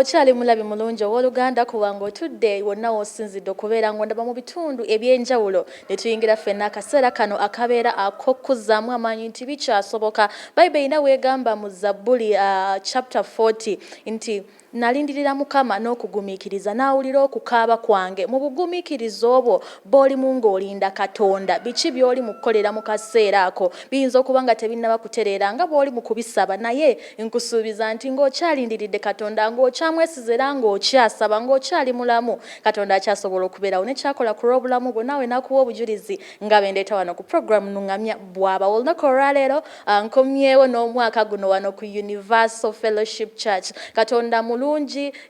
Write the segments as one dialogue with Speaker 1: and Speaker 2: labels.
Speaker 1: Okyali mulabi mulungi owooluganda, kubanga otudde wonna w'osinzidde okubeera ng'ondaba mu bitundu eby'enjawulo, ne tuyingira ffenna akaseera kano akabeera ak'okuzzaamu amaanyi nti bikyasoboka. Bayibuli erina weegamba mu Zabbuli chapter 40 nti, "Nalindirira Mukama n'okugumiikiriza, n'awulira okukaaba kwange." Mu bugumiikiriza obwo bw'olimu ng'olinda Katonda, biki by'oli mu kukolera mu kaseera ako? Biyinza okuba nga tebinnaba kutereera nga bw'oli mu kubisaba, naye nkusuubiza nti ng'okyalindiridde Katonda, ng'okyamwesiza era ng'okyasaba, ng'okyali mulamu, Katonda akyasobola okubeerawo nekyakola ku lw'obulamu bwo, naawe n'akuwa obujulizi nga bendeeta wano ku program Nuŋŋamya bw'aba. Olunaku olwaleero nkomyewo n'omwaka guno wano ku Universal Fellowship Church. Katonda mulungi,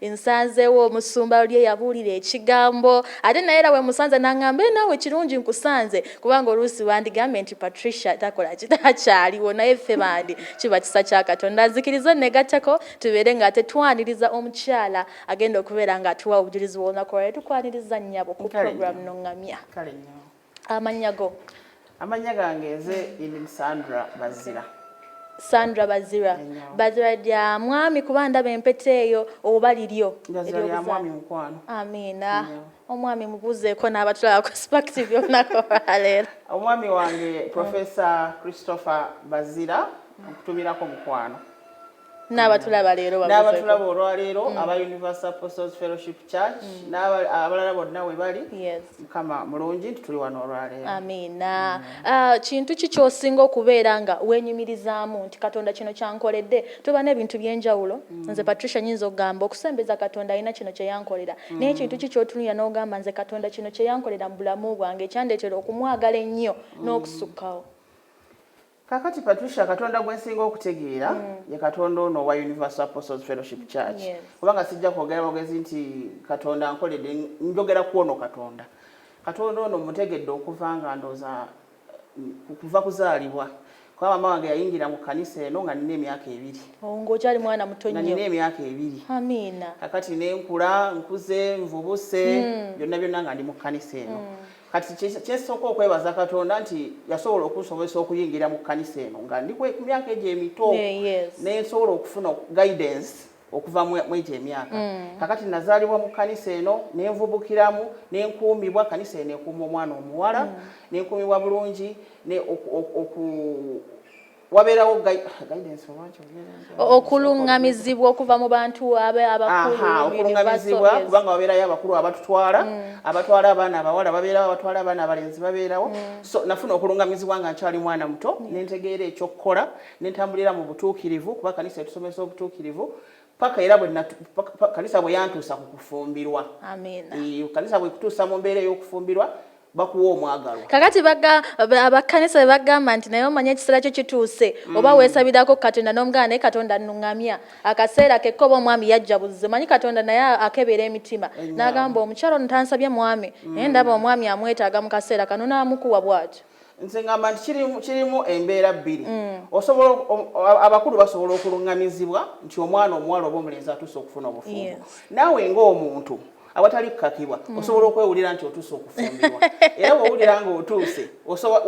Speaker 1: nsanzeewo omusumba luli eyabuulira ekigambo, ate naye era bwe musanze n'aŋŋamba, "Naawe kirungi nkusanze," kubanga oluusi bandigambye nti Patricia takola kitakyaliwo, naye ffe bandi kiba kisa kya Katonda. Nzikiriza negatteko tubeere nga tetwaniriza omukyala agenda okubeera nga atuwa obujulizi bw'olunaku olwaleero. Tukwaniriza, nnyabo, ku program Nuŋŋamya. Amannya go?
Speaker 2: Amannya gange nze Inim Sandra Bazira.
Speaker 1: Sandra Bazira. Bazira lya mwami, kuba ndaba empeta eyo, oba liryo?
Speaker 2: Bazira lya mwami, mukwano.
Speaker 1: Amiina. Omwami mubuuzeeko n'abatulaba ku Spark TV olunaku olwaleero.
Speaker 2: Omwami wange Professor Christopher Bazira, nkutumirako, mukwano.
Speaker 1: N'abatulaba leero.
Speaker 2: N'abatulaba olwaleero aba Universal Apostles Fellowship Church n'abalala bonna we bali, Mukama mulungi nti tuli wano olwaleero.
Speaker 1: Amiina. Kintu ki kyosinga okubeera nga weenyumirizaamu nti Katonda kino kyankoledde? Tuba n'ebintu byenjawulo. Nze Patricia nyinza okugamba okusembeza Katonda alina kino kye yankolera, naye kintu ki kyotunulira n'ogamba, "Nze Katonda kino kye yankolera mu bulamu bwange ekyandeetera okumwagala ennyo n'okusukkawo"?
Speaker 2: Kakati Patricia, Katonda gwe nsinga okutegeera ye Katonda ono owa Universal Apostles Fellowship Church, kubanga sijja kwogera bwogezi nti Katonda nkoledde, njogera ku ono Katonda. Katonda ono mutegedde okuva nga ndooza kuva kuzaalibwa, kuba maama wange yayingira mu kkanisa eno nga nina emyaka 2.
Speaker 1: Oh, ng'okyali mwana muto
Speaker 2: nga
Speaker 1: nnyo.
Speaker 2: Nina emyaka 2.
Speaker 1: Amiina.
Speaker 2: Kakati nenkula, nkuze, nvubuse, byonna byonna nga ndi mu kkanisa eno. Kati kyesooka okwebaza Katonda nti yasobola okunsobozesa okuyingira mu kkanisa eno nga ndi ku myaka egyo emito, nensobola okufuna guidance okuva mu egyo emyaka. Kakati nazaalibwa mu kkanisa eno, nenvubukiramu, nenkuumibwa. Kanisa eno ekuuma omwana omuwala, nenkuumibwa bulungi ne wabeerawo guidance oba nkyogere ntya?
Speaker 1: Okuluŋŋamizibwa okuva mu bantu abakulu.
Speaker 2: Aha,
Speaker 1: mu
Speaker 2: okuluŋŋamizibwa.
Speaker 1: Universal, yes.
Speaker 2: Kubanga wabeerayo abakulu abatutwala, abatwala abaana abawala babeerawo, abatwala abaana abalenzi babeerawo. So nafuna okuluŋŋamizibwa nga nkyali mwana muto, nentegeera ekyokukola, nentambulira mu butuukirivu, kuba kanisa etusomesa obutuukirivu, paka era kanisa bwe yantuusa ku kufumbirwa.
Speaker 1: Amiina.
Speaker 2: Kanisa bwekutuusa mu mbeera ey'okufumbirwa, bakuwa omwagalwa.
Speaker 1: Kakati abakkanisa bwe bagamba nti, "Naye omanye ekiseera kyo kituuse," oba weesabirako Katonda n'omugamba, "Naye Katonda, nnuŋŋamya akaseera kekka," oba omwami yajja buzze. Manyi Katonda naye akebera emitima n'agamba, "Omukyalo ono tansabye mwami, naye ndaba omwami amwetaaga mu kaseera kano," n'amukuwa bw'atyo.
Speaker 2: Nze ngamba nti kirimu embeera bbiri. Osobola abakulu basobola okuluŋŋamizibwa nti omwana omuwala oba omulenzi atuuse okufuna obufumbo. Naawe ng'omuntu awatali kukakibwa osobola okwewulira nti otuuse okufumbirwa, era bw'owulira nga otuuse,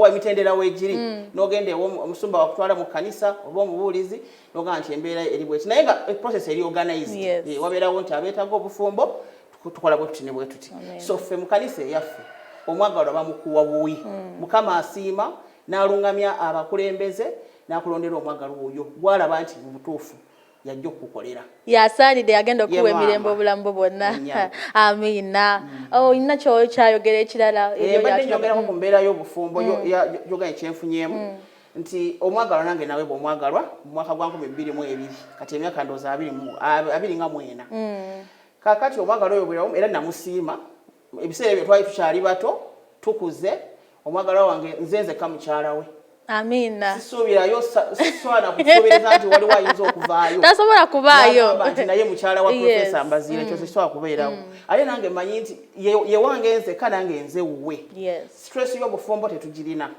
Speaker 2: emitendera weegiri, n'ogenda ewa omusumba wakutwala mu kkanisa oba omubuulizi, n'ogamba nti embeera eri bweti, naye nga process eri organized. Wabeerawo nti abeetaaga obufumbo tukola bwe tuti ne bwe tuti. So ffe mu kanisa eyaffe omwagalwa bamukuwa buwi. Mukama asiima n'alungamya abakulembeze n'akulondera omwagalwa oyo gwalaba nti mu butuufu yajja okukukolera.
Speaker 1: Yasaanidde, yagenda okuwa
Speaker 2: Ye
Speaker 1: emirembe
Speaker 2: maama.
Speaker 1: obulamu bwo bwonna.
Speaker 2: Ennyabo.
Speaker 1: Amiina. Olina kyokyayogera ekirala?
Speaker 2: Eh, mbadde njogerako ku mbeera y'obufumbo gyoganye kyenfunyeemu nti omwagalwa nange nawe bwomwagalwa mu mwaka gwa 2020, kati emyaka ndowooza 24. Kakati omwagalwa oyo bweramu era namusiima. Ebiseera ebyo twali tukyali bato, tukuze. Omwagalwa wange nze nzekka mukyala we.
Speaker 1: Amiina.
Speaker 2: Sisuubirayo, siswana kusuubiriza nti waliwo ayinza okuvaayo.
Speaker 1: Tasobola kubaayo.
Speaker 2: N'agamba nti naye mukyala wa Profesa Mbaziira. Ekyo sisobola kubeerawo. Ate nange manyi nti ye wange nzekka, nange nze wuwe. Stress y'obufumbo tetugirina.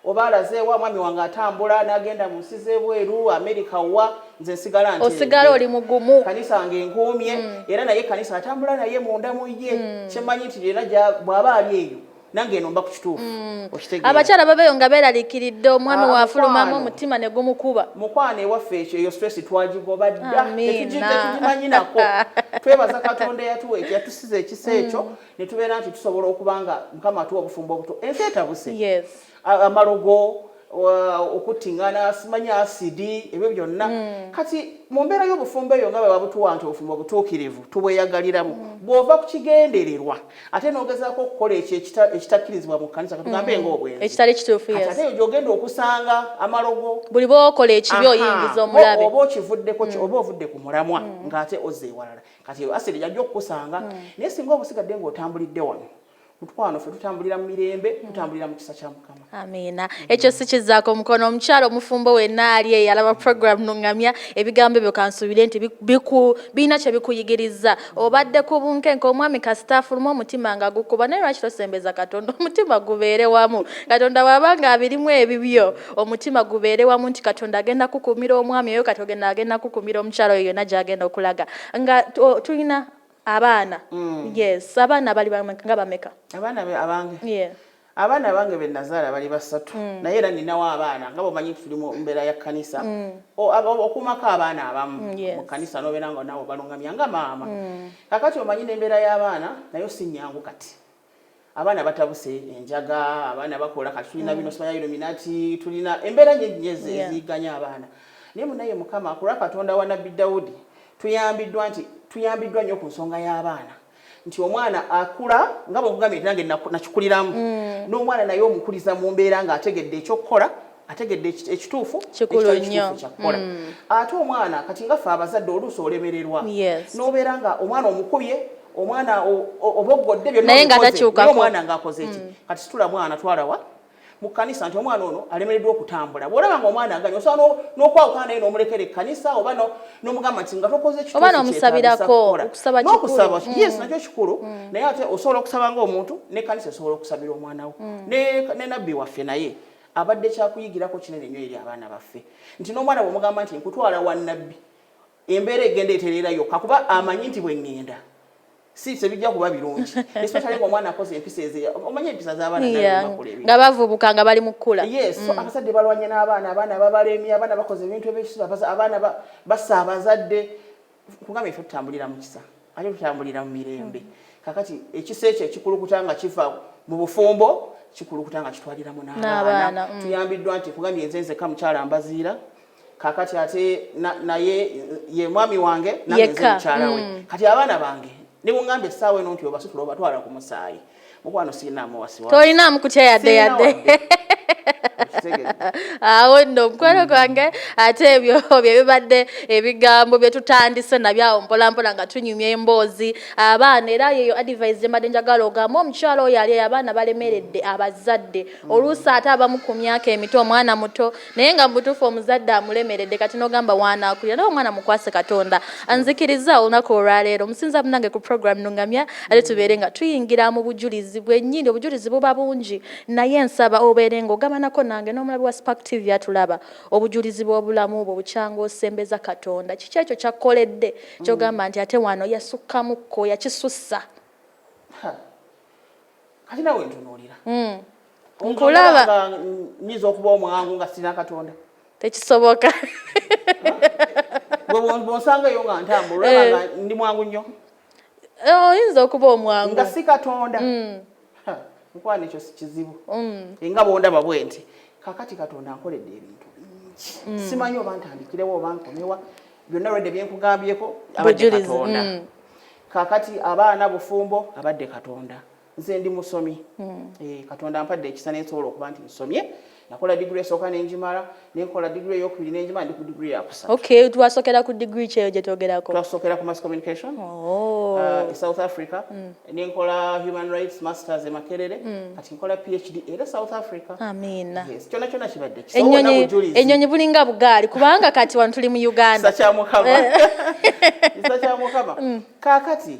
Speaker 2: Oba alazeewa, mwami wange atambula n'agenda mu nsi z'ebweru, Amerika wa, nze nsigala nteredde.
Speaker 1: Osigala oli mugumu.
Speaker 2: Kanisa wange enkuumye, era naye kanisa atambula naye munda mu ye. Kyemmanyi nti yena bw'aba ali eyo Nange eno mba ku kituufu. Okitegeera?
Speaker 1: Abakyala babeeyo nga beeraliikiridde omwami
Speaker 2: Ah,
Speaker 1: waafulumamu
Speaker 2: mukwano.
Speaker 1: omutima ne gumukuba.
Speaker 2: Mukwano, ewaffe ekyo, eyo stress twagigoba dda.
Speaker 1: Amiina.
Speaker 2: Tetugimanyi nako. Twebaza Katonda eyatuwa ekyo, yatusiza ekisa ekyo ne tubeera nti tusobola okuba nga Mukama atuwa obufumbo obuto. Ensi etabuse. Amalogo, okuttiŋŋana, simanyi asidi, ebyo byonna. Kati mu mbeera y'obufumbo eyo, nga bwe babutuwa nti obufumbo butuukirivu, tubweyagaliramu, bw'ova ku kigendererwa ate n'ogezaako okukola ekyo ekitakkirizibwa mu kkanisa, katugambe ng'obwenzi,
Speaker 1: ekitali kituufu,
Speaker 2: kati ate eyo gy'ogenda okusanga amalogo.
Speaker 1: Buli bw'okola ekibi oyingiza omulabe.
Speaker 2: Oba okivuddeko oba ovudde ku mulamwa ng'ate ozza ewalala. Kati eyo asidi yajja okukusanga. Naye singa oba osigadde ng'otambulidde wano, mukwano, ffe tutambulira mu mirembe, tutambulira mu kisa kya Mukama.
Speaker 1: Amiina. Ekyo si kizaako omukono. Omukyalo omufumbo wenna ali eyo alaba program Nuŋŋamya, ebigambo ebyo kansuubire nti birina kye bikuyigiriza. Obadde ku bunkenke, omwami kasita afuluma omutima nga gukuba, naye lwaki tosembeza Katonda, omutima gubeere wamu? Katonda bw'aba nga abirimu ebibyo, omutima gubeere wamu nti Katonda agenda kukuumira omwami oyo, kati ogenda agenda kukuumira omukyalo oyo yonna gy'agenda okulaga. Nga tulina abaana, yes, abaana bali nga bameka?
Speaker 2: Abaana abange? Abaana bange be nazaala bali basatu, naye era ninawo abaana, nga bwomanyi nti tuli mu mbeera ya kkanisa, okuumako abaana abamu mu kkanisa, nobeera nga naawe balungamya nga maama. Kakati omanyi n'embeera y'abaana nayo si nnyangu. Kati abaana batabuse enjaga, abaana bakola, kati tulina bino simanya Illuminati, tulina embeera nyingi eziyiganya abaana. Naye munaye Mukama, kulwa Katonda wa Nabbi Dawudi, tuyambiddwa nti tuyambiddwa nnyo ku nsonga y'abaana, nti omwana akula nga bwekugambye nti nange nakikuliramu, n'omwana naye omukuliza mu mbeera ng'ategedde ekyokukola, ategedde ekituufu
Speaker 1: Kikulu
Speaker 2: n'ekitali
Speaker 1: nnyo.
Speaker 2: kituufu kyakukola. Ate omwana kati nga ffe abazadde, oluusi olemererwa n'obeera nga omwana omukubye, omwana oboggodde, byonna
Speaker 1: Naye nga
Speaker 2: obikoze,
Speaker 1: takyukako.
Speaker 2: naye omwana ng'akoze ki? Kati situla mwana, twalawa mu kkanisa nti omwana ono alemereddwa okutambula. Bw'olaba nga omwana aganye, osobola n'okwawukana naye n'omulekera ekkanisa, oba n'omugamba nti nga tokoze kituufu,
Speaker 1: Oba
Speaker 2: kyetaagisa
Speaker 1: n'omusabirako,
Speaker 2: kukola.
Speaker 1: Okusaba kikulu.
Speaker 2: N'okusaba, yes, nakyo kikulu, naye ate osobola okusaba ng'omuntu, n'ekkanisa esobola okusabira omwana wo. Ne nabbi waffe naye abadde kyakuyigirako kinene nnyo eri abaana baffe, nti n'omwana bw'omugamba nti nkutwala wa nabbi, embeera egenda etereera yokka, kuba amanyi nti bwe ŋŋenda si tebijja kuba birungi, especially ng'omwana akoze empisa eze, omanyi empisa z'abaana naye bakola ebintu.
Speaker 1: Nga bavubuka, nga bali mu kkula.
Speaker 2: Yes, so abazadde balwanye n'abaana, abaana babalemye, abaana bakoze ebintu ebekisiru, abaana bassa abazadde. Kugamba ife tutambulira mu kisa, ate tutambulira mu mirembe. Kakati ekisa ekyo ekikulukuta nga kiva mu bufumbo, kikulukuta nga kitwaliramu
Speaker 1: N'abaana,
Speaker 2: n'abaana. Tuyambiddwa nti kugambye nze nzekka mukyala mbaziira. Kakati ate naye ye mwami wange, nange nze
Speaker 1: Yekka,
Speaker 2: mukyala we. Kati abaana bange ne bwongamba essaawa eno nti obasitula obatwala ku musaayi, mukwano, siinaamu wasiwasi.
Speaker 1: Tolinaamu kutya yadde?
Speaker 2: Sirina
Speaker 1: Yadde.
Speaker 2: wadde. Okitegeera?
Speaker 1: Awo nno, omukwano gwange, ate ebyo bye bibadde ebigambo bye tutandise nabyo awo mpolampola nga tunyumya emboozi abaana. Era yeyo advice gye mbadde njagala ogamba omukyalo oyo ali eyo, abaana balemeredde abazadde, oluusi ate abamu ku myaka emito, omwana muto naye nga mubutuufu omuzadde amulemeredde. Kati n'ogamba waanaakulira, naye omwana mukwase Katonda. Anzikiriza olunaku olwaleero musinza munange ku program Nungamya, ate tubeere nga tuyingira mu bujulizi bwennyini. Obujulizi buba bungi, naye nsaba obeere nga ogabanako nange n'omulabi wa Spark TV atulaba obujulizi bw'obulamu bwo bukyanga osembeza Katonda. Kiki ekyo kyakkoledde kyogamba nti ate wano yasukkamukko, yakisussa?
Speaker 2: Ha. Kati nawe ntunuulira.
Speaker 1: Nkulaba.
Speaker 2: Nga nyinza okuba omwangu nga sirina Katonda?
Speaker 1: Tekisoboka.
Speaker 2: Bwe bwonsangayo nga ntambula, olaba nga ndi mwangu nnyo?
Speaker 1: Eh, oyinza okuba omwangu.
Speaker 2: Nga si Katonda. Ha, mukwano, ekyo si kizibu. Nga bwondaba bwe nti kakati Katonda ankoledde ebintu bingi, simanyi oba ntandikirewo oba nkomewa. Byonna lwedde byenkugambyeko abadde
Speaker 1: Bujulizi,
Speaker 2: Katonda. Kakati abaana, bufumbo, abadde Katonda. Nze ndi musomi. Eh, Katonda ampadde ekisa nensobola okuba nti nsomye. Nakola digiri esooka nenjimala, nenkola digiri eyokubiri nenjimala, ndi ku digiri yakusatu.
Speaker 1: Okay, twasookera ku degree kyeyo gye twogerako?
Speaker 2: Twasookera ku mass communication e South Africa, nenkola human rights masters e Makerere, kati nkola PhD era South Africa.
Speaker 1: Amiina.
Speaker 2: Yes, kyonna kyonna kibadde kisa. Wonna
Speaker 1: Ennyonyi,
Speaker 2: bujulizi.
Speaker 1: ennyonyi bulinga bugaali, kubanga kati wano tuli mu Uganda.
Speaker 2: Kisa kya Mukama, kisa kya Mukama. Kaakati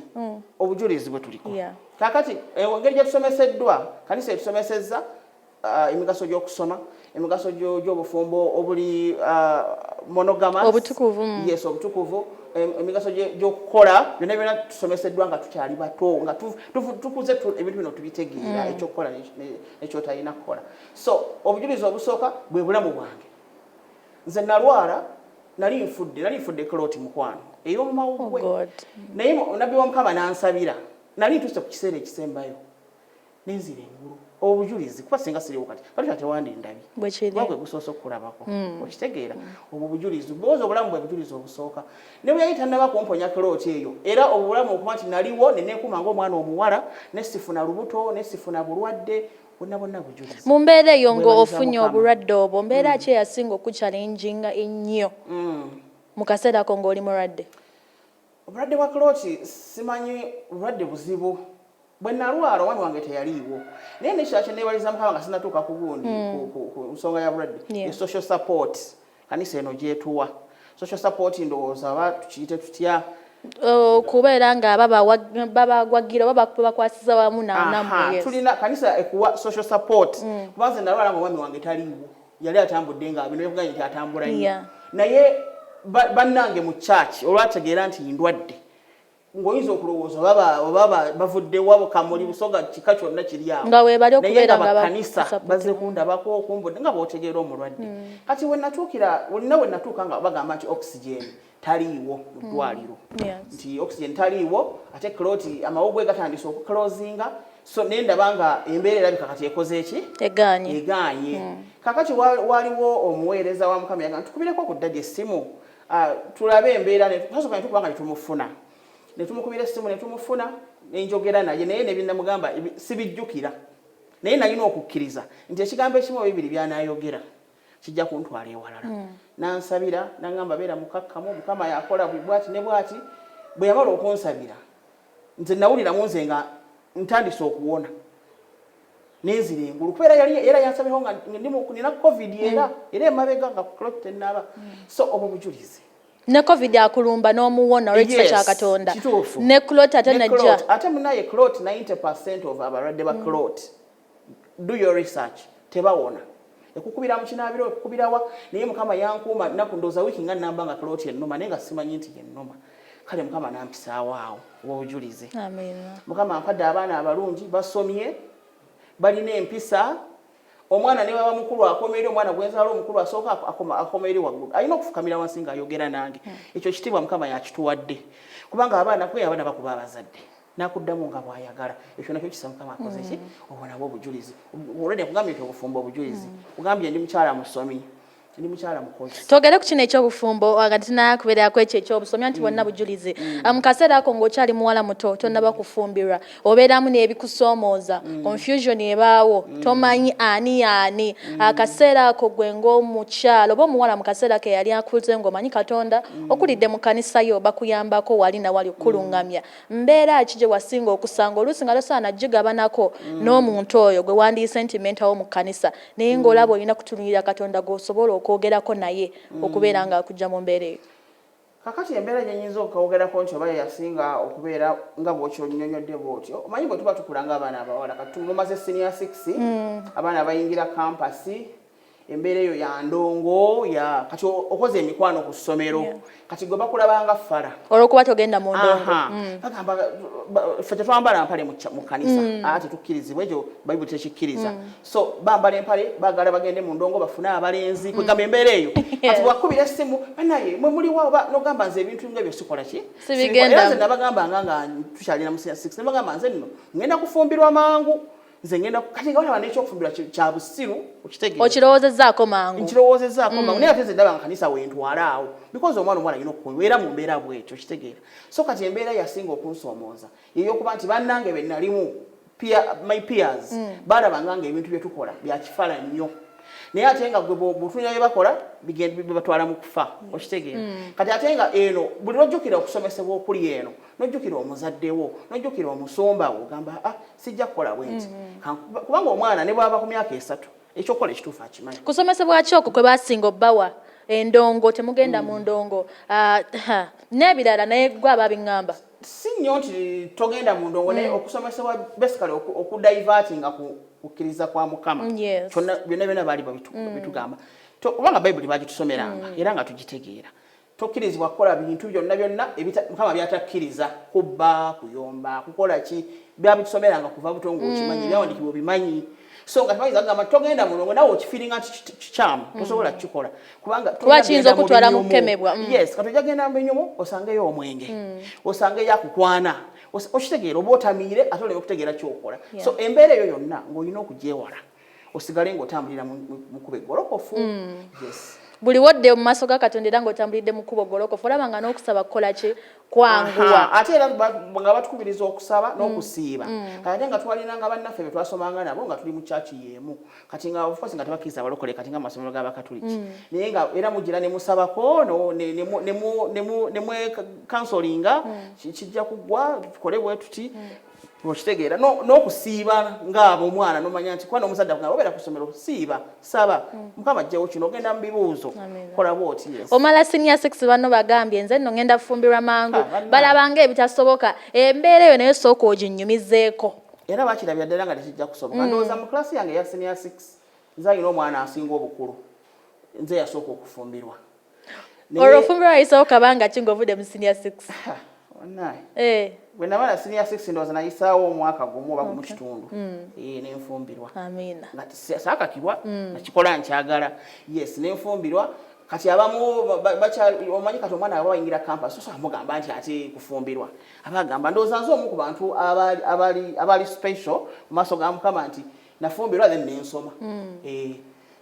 Speaker 2: obujulizi bwe tuliko, kaakati engeri gye tusomeseddwa, kanisa etusomesezza. Emigaso gy'okusoma, emigaso gy'obufumbo obuli monogamous.
Speaker 1: Obutukuvu.
Speaker 2: Yes, obutukuvu, emigaso gy'okukola, byonna byonna tusomeseddwa nga tukyali bato, nga tukuze, ebintu bino tubitegeera, ekyokukola nekyotalina kukola. So obujulizi obusooka bwe bulamu bwange. Nze nalwala, nali nfudde, nali nfudde clot, mukwano, ey'omumawuggwe.
Speaker 1: Oh,
Speaker 2: naye nabbi wa Mukama nansabira, nali ntuuse ku kiseera ekisembayo, nenzira engulu. Obujulizi, kuba singa siriwo kati kati tewandindabye, kuba gwe gusoose okukulabako. Okitegeera? Obwo bujulizi bwoza obulamu bwe bujulizi obusooka. Ne bwe yali tannaba kumponya clot eyo, era obulamu okuba nti naliwo nenekuuma ngaomwana omuwala, nesifuna lubuto, nesifuna bulwadde, bonna bonna bujulizi.
Speaker 1: Mu mbeera eyo ng'ofunye obulwadde obwo, mbeera ki eyasinga okuchallenginga ennyo mu kaseera ako ng'oli mulwadde?
Speaker 2: Obulwadde bwa clot, simanyi, bulwadde buzibu. Bwe nalwala, omwami wange teyaliiwo, naye nekirala kyenebaliza Mukama nga sinatuuka ku gundi, ku nsonga ya bulwadde, social support kanisa eno gyetuwa. Social support, ndowooza oba tukiyite tutya?
Speaker 1: Okubeera nga babagwagira oba bakwasiza wamu.
Speaker 2: Tulina kanisa ekuwa social support, kuba nze nalwala nga omwami wange taliiwo, yali atambudde, nga bino byekugambye nti atambula nnyo, naye bannange mu church olwategeera nti ndwadde, ng'oyinza okulowooza oba bavudde wabo Kamuli, Busoga, kika kyonna kiri awo,
Speaker 1: nga weebali okubeera
Speaker 2: nga bakkanisa bazze kundabako, okumbudde, nga bw'otegeera omulwadde. Kati wenatuukira, olina wenatuuka nga bagamba nti oxygen taliiwo mu ddwaliro, nti oxygen taliiwo, ate clot, amawuggwe gatandise okuclosinga. So naye ndaba nga embeera erabika kati ekoze eki?
Speaker 1: Egaanye.
Speaker 2: Egaanye. Kakati waliwo omuweereza wa Mukama yagamba tukubireko ku daddy essimu, tulabe embeera. Twasooka ne tukuba nga tetumufuna, ne tumukubira essimu ne tumufuna, nenjogera naye, naye nebinamugamba sibijjukira, naye nalina okukkiriza nti ekigambo ekimu oba bibiri byanayogera kijja kuntwala ewalala. Nansabira, nangamba, "Beera mukakkamu, Mukama yakola bwati ne bwati." Bwe yamala okunsabira, nze nawuliramu nze nga ntandise okuwona, nenzira engulu, kubeera yali era yansabiraho nga nina COVID, era emabega nga clot tenaba. So obwo bujulizi.
Speaker 1: Ne COVID akulumba n'omuwona olw'ekisa kya Katonda.
Speaker 2: Kituufu.
Speaker 1: Ne clot ate
Speaker 2: Ne
Speaker 1: najja.
Speaker 2: Clot. Ate munaye clot, 90% of abalwadde ba clot, do your research, tebawona. Ekukubira mu kinaabiro, ekukubirawa, naye Mukama yankuuma. Naku ndowooza wiiki nga namba nga clot ennuma, naye nga simanyi nti yennuma. Kale Mukama nampisaawo awo obwobujulizi.
Speaker 1: Amiina.
Speaker 2: Mukama ampadde abaana abalungi, basomye, balina empisa. Omwana ne baba mukulu akoma eri, omwana gwenzaala omukulu asooka akoma eri waggulu, alina okufukamira wansi ng'ayogera nange. Ekyo kitiibwa Mukama yakituwadde, kubanga abaana kwe abaana bakuba abazadde, nakuddamu nga bw'ayagala. Ekyo nakyo kisa Mukama akoze ki. Obwo nabwo obujulizi. Olwedde nkugambye nti obufumbo obujulizi, kugambye ndi mukyala musomi, ndi mukyala mukozi.
Speaker 1: Twogere ku kino ekyobufumbo nga tinakubeerako ekyo ekyobusomi, anti bonna bujulizi. Mu kaseera ako ng'okyali muwala muto, tonnaba kufumbirwa, obeeramu n'ebikusoomooza, confusion ebaawo, tomanyi ani yaani. Akaseera ako gwe ng'omukyala oba omuwala mu kaseera ke yali akuze ng'omanyi Katonda, okulidde mu kanisa yo, bakuyambako wali na wali okukuluŋŋamya, mbeera ki gye wasinga okusanga oluusi nga tosaana gigabanako n'omuntu oyo gwe wandiyise nti mentor wo mu kkanisa, naye ng'olaba olina kutunulira Katonda gw'osobola okwogerako naye okubeera ng'akujja mu mbeera eyo?
Speaker 2: Kakati embeera gyenyinza okwogerako nti oba yeyasinga okubeera nga bwokyonyonyodde bwotyo, omanyi bwe tuba tukula ng'abaana abawala, kati mumaze senior 6, abaana bayingira campus, embeera eyo ya ndongo ya kati okoze emikwano ku ssomero, kati gwe bakulabanga fala.
Speaker 1: Olwokuba togenda mu ndongo.
Speaker 2: Aha. Bagamba ffe tetwambala mpale mu kanisa, ate tetukkirizibwa, ekyo Bayibuli tekikkiriza. So bambala empale, baagala bagende mu ndongo bafune abalenzi, kwegamba embeera eyo. Kati wakubira essimu, "Banaye mwe muliwa?" Oba nogamba, "Nze ebintu nga ebyo sikola ki."
Speaker 1: Sibigenda.
Speaker 2: Era nze nabagambanga nga tukyalina mu senior 6, nabagamba, "Nze nno ngenda kufumbirwa mangu, nze ngenda." Kati nga balaba n'ekyokufumbirwa kya busiru, okitegeera?
Speaker 1: Okirowoozezaako mangu.
Speaker 2: Nkirowoozezaako mangu, naye ate nze ndaba nga kanisa wentwala awo, because omwana omuwala alina okuweera mu mbeera bwetyo, kitegeera? So kati embeera yasinga okunsoomooza yeyokuba nti bannange be nalimu, my peers, balabanga nga ebintu bye tukola bya kifala nnyo, naye ate nga gwe bw'otunulira bye bakola bibatwala mu kufa, okitegeera? Kati ate nga eno buli lwojjukira okusomesebwa okuli eno, nojjukira omuzaddewo, nojjukira omusumba wo, ogamba, "Ah, sijja kukola bwe nti." Kubanga omwana ne bw'aba ku myaka 3, ekyokukola ekituufu akimanyi.
Speaker 1: Kusomesebwa ki okwo kwe basinga obbawa? Endongo, temugenda mu ndongo, ah, n'ebirala, naye gwe ababiŋŋamba.
Speaker 2: Si nnyo nti togenda mu ndongo, naye okusomesebwa basically okudivertinga ku kukkiriza kwa Mukama. Kyonna byonna byonna baali babitugamba, kubanga Bayibuli bagitusomeranga era nga tugitegeera. Tokkirizibwa kukola bintu byonna byonna Mukama byatakkiriza, kubba, kuyomba, kukola ki. Byabitusomeranga kuva buto, ng'okimanyi, ebyawandiikibwa obimanyi. So nga tebayinza kugamba togenda mulongo, nawe okifeelinga nti kikyamu, tosobola kukikola kubanga
Speaker 1: Kuba kiyinza
Speaker 2: tojja genda mu
Speaker 1: okutwala mu
Speaker 2: binyumu.
Speaker 1: kukemebwa.
Speaker 2: Yes, kati ojja genda mu binyumu, osangeyo omwenge, osangeyo akukwana, okitegeera, oba otamiire ate oleme okutegeera kyokola. So embeera eyo yonna ng'olina okugyewala, osigale ng'otambulira mu kkubo eggolokofu. Yes.
Speaker 1: Buli wodde mu maaso ga Katonda era ng'otambulidde mu kkubo golokofu, olaba nga n'okusaba kukola ki? Kwanguwa.
Speaker 2: Aha, ate era nga batukubiriza okusaba n'okusiiba. Kati ate nga twalinanga bannaffe be twasomanga nabo nga tuli mu kyaki y'emu. Kati nga of course nga tebakkiriza abalokole kati nga amasomero g'Abakatuliki, naye nga era mugira ne musabako ne mwecounselinga, kijja kuggwa, tukole bwe tuti, okitegeera. N'okusiiba ng'abo omwana nomanya nti kuba n'omuzadde akugamba, obeera ku ssomero, siiba, saba, Mukama ajjawo kino, ogenda mu bibuuzo, kola bw'oti. Yes.
Speaker 1: Omala senior six, banno bagambye nze nno ngenda kufumbirwa mangu.
Speaker 2: Ah, bannange.
Speaker 1: Balabanga ebitasoboka. Embeera eyo naye sooka oginyumizeeko.
Speaker 2: Era bakirabya ddala nga tekijja kusoboka. Ndowooza mu class yange eya senior six, nze alina omwana asinga obukulu, nze yasooka okufumbirwa.
Speaker 1: Olwo ofumbirwa wayisewo kabanga ki ng'ovudde mu senior six?
Speaker 2: Wannaye, bwe namala senior six, ndowooza nayisaawo omwaka gumu oba gumu kitundu. Eh, nenfumbirwa.
Speaker 1: Amiina.
Speaker 2: Nga saakakibwa, nakikola nkyagala. Yes, nenfumbirwa. Kati abamu omanyi kati omwana aba wayingira campus, osobola mugamba nti ate kufumbirwa, aba agamba ndowooza nze omu ku bantu abali special mu maaso ga Mukama nti nafumbirwa then nensoma. Eh,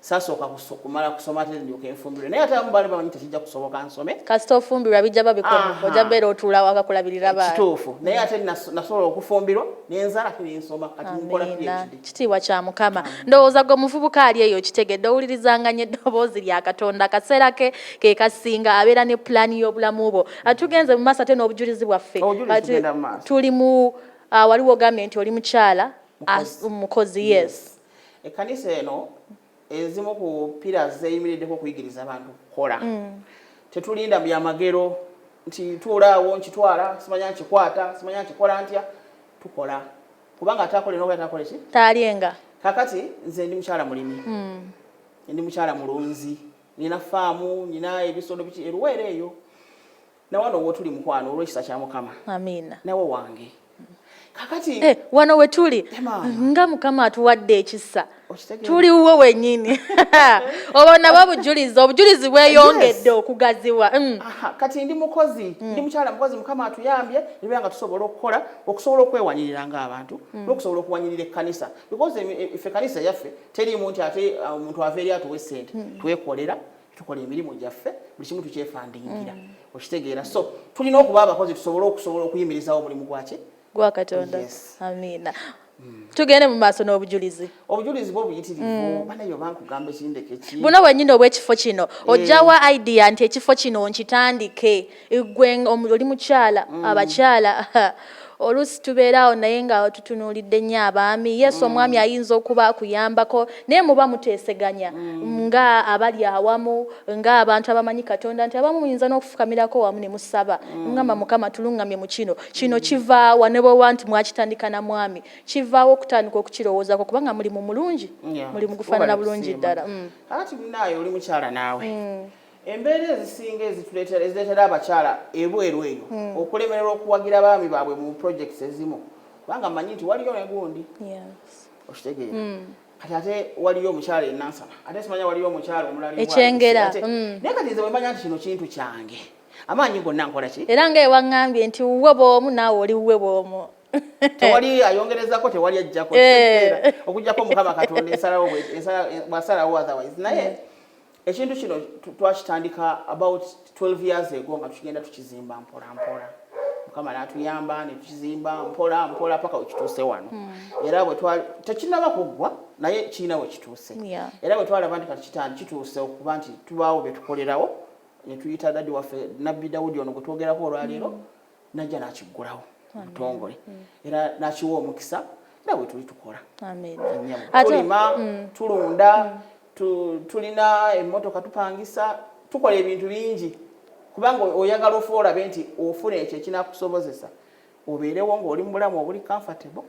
Speaker 2: sasooka kumala kusoma ate ndyoka enfumbirwe, naye ate abamu baali bamanyi tekijja kusoboka nsome.
Speaker 1: Kasita ofumbirwa bijja babikoma. Ojja beera otuula wakakulabirira baana.
Speaker 2: Kituufu, naye ate nasobola okufumbirwa nenzala ate nensoma, kati nkola
Speaker 1: Amiina.
Speaker 2: PhD.
Speaker 1: Kitiibwa kya Mukama. Ndowooza gwe omuvubuka ali eyo okitegedde, owulirizanganya eddoboozi lya Katonda, akaseera ke ke kasinga abeera ne pulaani y'obulamu bwo. Atugenze mu maaso ate n'obujulizi bwaffe.
Speaker 2: Obujulizi tugenda mu maaso.
Speaker 1: Tuli mu waliwo ogambye nti oli mukyala
Speaker 2: Mukozi.
Speaker 1: Mukozi, yes.
Speaker 2: Ekkanisa eno ezimu ku pillars zeyimiriddeko okuyigiriza abantu kukola. Tetulinda byamagero nti tuulaawo nkitwala, simanya nkikwata, simanya nkikola ntya. Tukola, kubanga atakola enoba atakole ki?
Speaker 1: Taalyenga.
Speaker 2: Kakati nze ndi mukyala mulimi, ndi mukyala mulunzi, nina faamu, nina ebisolo biki eruweero eyo. Nawano wotuli, mukwano, olw'ekisa kya Mukama,
Speaker 1: Amiina.
Speaker 2: Nawe wange kakati.
Speaker 1: Eh, wano we tuli
Speaker 2: Eh, maama.
Speaker 1: nga Mukama atuwadde ekisa.
Speaker 2: Okitegeera?
Speaker 1: Tuliwo wennyini, obwo nabwo obujulizi bweyongedde okugaziwa.
Speaker 2: Aha, kati ndi mukozi, ndi mukyala mukozi. Mukama atuyambye nebeera nga tusobola okukola, okusobola okwewanyirira ng'abantu n'okusobola okuwanyirira ekkanisa, because ife ekkanisa yaffe teriimu nti ate omuntu ava eri atuwa essente. Twekolera, tukola emirimu gyaffe, buli kimu tukyefundingira, okitegeera? So tulina okuba abakozi tusobole okusobola okuyimirizawo omulimu gwaki?
Speaker 1: Gwa Katonda.
Speaker 2: Yes.
Speaker 1: Amiina. Tugende mu maaso n'obujulizi.
Speaker 2: Obujulizi bwo buyitirivu banayo, bankugamba ekindeke ki?
Speaker 1: Buno bwennyini obw'ekifo kino, ojjawa idea nti ekifo kino nkitandike? Gwe oli mukyala, abakyala oluusi tubeeraawo naye nga tutunuulidde nnyo abaami. Yesu, omwami ayinza okuba akuyambako, naye muba muteeseganya nga abali awamu ng'abantu abamanyi Katonda, nti abamu muyinza n'okufukamirako wamu ne musaba, mugamba, "Mukama, tuluŋŋamye mu kino." Kino kivaawa? Ne bwewa nti mwakitandika na mwami, kivaawo okutandika okukirowoozako? Kubanga mulimu mulungi, mulimu gufaanana
Speaker 2: Webale
Speaker 1: bulungi
Speaker 2: kusiima.
Speaker 1: ddala.
Speaker 2: Ati munaaye oli mukyala naawe, embeera ezisinga ezireetera abakyala ebweru eyo okulemererwa okuwagira abaami baabwe mu projects ezimu, kubanga mmanyi nti waliyo negundi, okitegeera? Kati ate waliyo omukyala enansana, ate simanya waliyo omukyala omulala
Speaker 1: Ekyengera,
Speaker 2: Naye kati nze bwemanya nti kino kintu kyange, amaanyi gonna nkola ki?
Speaker 1: Era nga ewaŋŋambye nti wuwe bw'omu, naawe oli wuwe bw'omu.
Speaker 2: Tewali ayongerezako, tewali ajjako. Okujjako Mukama Katonda ensalawo bw'asalawo, otherwise. Naye ekintu kino twakitandika about 12 years ago, nga tukigenda tukizimba mpola mpola. Mukama n'atuyamba ne tukizimba mpola mpola paka wekituuse wano. Era bwe twali tekinaba kuggwa, naye kirina we kituuse. Era bwe twalaba nti kati kituuse okuba nti tubaawo bye tukolerawo, ne tuyita daddy waffe Nabbi Dawudi ono gwe twogerako olwaleero, najja n'akiggulawo butongole era n'akiwa omukisa, era bwe tuli tukola.
Speaker 1: Amen.
Speaker 2: Nnyabo. Tulima, tulunda, tulina emmotoka tupangisa, tukola ebintu bingi, kubanga oyagala ofa olabe nti ofuna ekyo ekinakusobozesa. Obeerewo ng'oli mu bulamu obuli comfortable,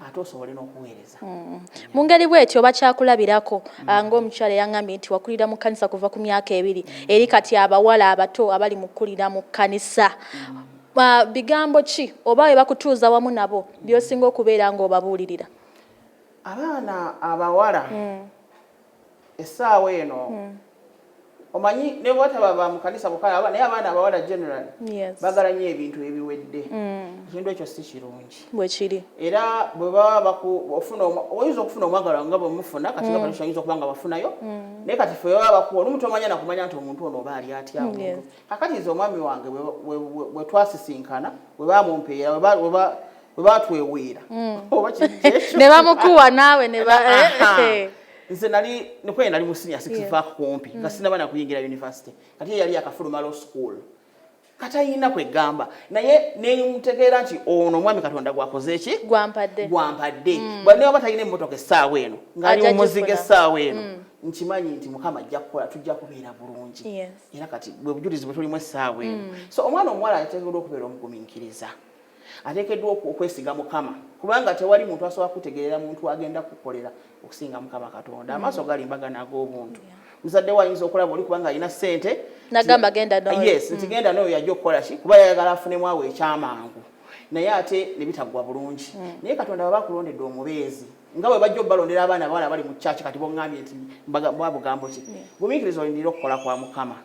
Speaker 2: ate osobole n'okuweereza.
Speaker 1: Mu ngeri bwetyo oba kyakulabirako, ng'omukyala eyaŋŋambye nti wakulira mu kkanisa kuva ku myaka 2, eri kati abawala abato abali mu kukulira mu kkanisa, bigambo ki oba we bakutuuza wamu nabo by'osinga okubeera ng'obabuulirira?
Speaker 2: Abaana abawala essaawa eno, omanyi ne bwataba ba mu kanisa bokka, naye abaana abawala generally bagala nnyo ebintu ebiwedde. Ekintu ekyo si kirungi.
Speaker 1: Bwekiri.
Speaker 2: Era bwe baba oyinza okufuna omwagalwa nga bwemufuna kati nga mm. oyinza okuba nga bafunayo, naye kati fe baba bakuwa olumu tomanya nakumanya nti omuntu ono oba ali atya. Kakati nze omwami wange bwe twasisinkana, bwe bamumpeera, bwe batweweera, oba
Speaker 1: ne bamukuwa naawe ne
Speaker 2: Nze nali nikwe nali mu senior six vac kumpi nga sinaba nakuyingira university. Kati ye yali akafuluma law school, kati ayina kwegamba, naye nemutegeera nti ono omwami Katonda gwakoze eki
Speaker 1: Gwampadde.
Speaker 2: Gwampadde. Bwe oba talina emmotoka essaawa eno, ng'ali
Speaker 1: Ajja
Speaker 2: mumuzigo
Speaker 1: gifuna.
Speaker 2: essaawa eno, nkimanyi nti Mukama ajja kukola, tujja kubeera bulungi. Era kati bwe bujulizi bwe tulimu essaawa eno. So omwana omuwala ateekeddwa okubeera omugumiikiriza, ateekeddwa okwesiga Mukama, kubanga tewali muntu asobola kutegeerera muntu agenda kukolera okusinga Mukama Katonda. Amaaso galimba gano ag'obuntu. Muzadde we ayinza okulaba oli kubanga alina ssente,
Speaker 1: Nagamba genda n'oyo.
Speaker 2: Yes, nti genda n'oyo, yajja okukola ki, kuba yayagala afunemu awo ekyamangu, naye ate ne bitaggwa bulungi. Naye Katonda baba akulondedde omubeezi, nga bwe bajja obalondera abaana abawala bali mu kyaki. Kati boŋŋambye nti bugambo ki? Gumiikiriza, olindire okukola kwa Mukama.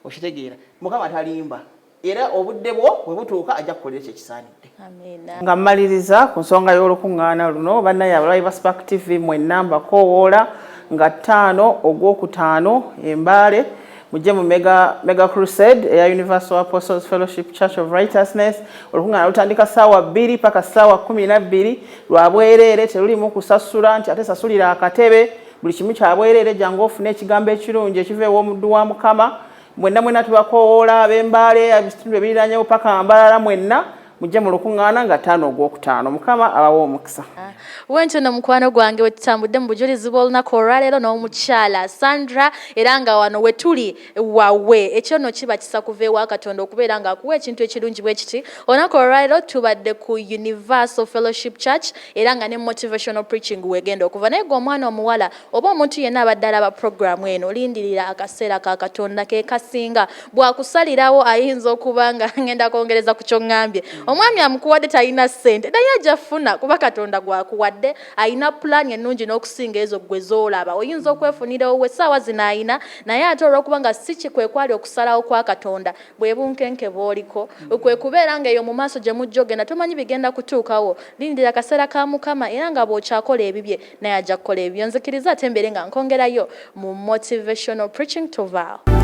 Speaker 2: Okitegeera, Mukama talimba, era obudde bwo bwe butuuka ajja kukolera ekyo ekisaanidde.
Speaker 1: Amiina.
Speaker 2: Nga mmaliriza ku nsonga y'olukuŋŋaana luno, bannaye abalabi ba Spark TV mwenna mbakoowoola nga 5 ogwokutaano Embaale, mujje mu mega crusade eya Universal Apostles Fellowship Church of Righteousness. Olukuŋŋaana lutandika ssaawa 2 paka ssaawa 12. Lwa bwereere, terulimu kusasula nti ate sasulira akatebe. Buli kimu kya bwereere. Jangu ofune ekigambo ekirungi ekiva ew'omuddu wa Mukama. Mwenna mwenna tubakoowoola, ab'Embaale, ebitundu ebiriranyewo paka Mbarara, mwenna mujje mu lukuŋŋaana nga 5 ogwokutaano. Mukama abawa omukisa.
Speaker 1: Wentyo no mukwano gwange wetutambudde mu bujulizi bw'olunaku olwaleero n'omukyala Sandra, era nga wano wetuli wawe. Ekyo nno kiba kisa kuva ewa Katonda okubeera ng'akuwa ekintu ekirungi bwe kiti. Olunaku olwaleero tubadde ku Universal Fellowship Church, era nga ne motivational preaching wegenda okuva. Naye gwe omwana omuwala oba omuntu yenna abadde alaba programu eno, lindirira akaseera ka Katonda ke kasinga. Bw'akusalirawo ayinza okuba nga ngenda kwongereza ku kyoŋŋambye, omwami amukuwadde talina ssente, naye ajja funa, kuba Katonda gwakuwadde alina pulaani ennungi n'okusinga ezo gwe z'olaba. Oyinza okwefunira owuwe essaawa zino ayina, naye ate olw'okuba nga si kwe kwali okusalawo kwa Katonda, bwe bunkenke bw'oliko kwe kubeera nga eyo mu maaso gye mujja ogenda tomanyi bigenda kutuukawo. Lindira akaseera ka Mukama, era nga bw'okyakola ebibye naye ajja kukola ebyo. Nzikiriza ate mbeere nga nkongerayo mu motivational preaching. Tovaawo.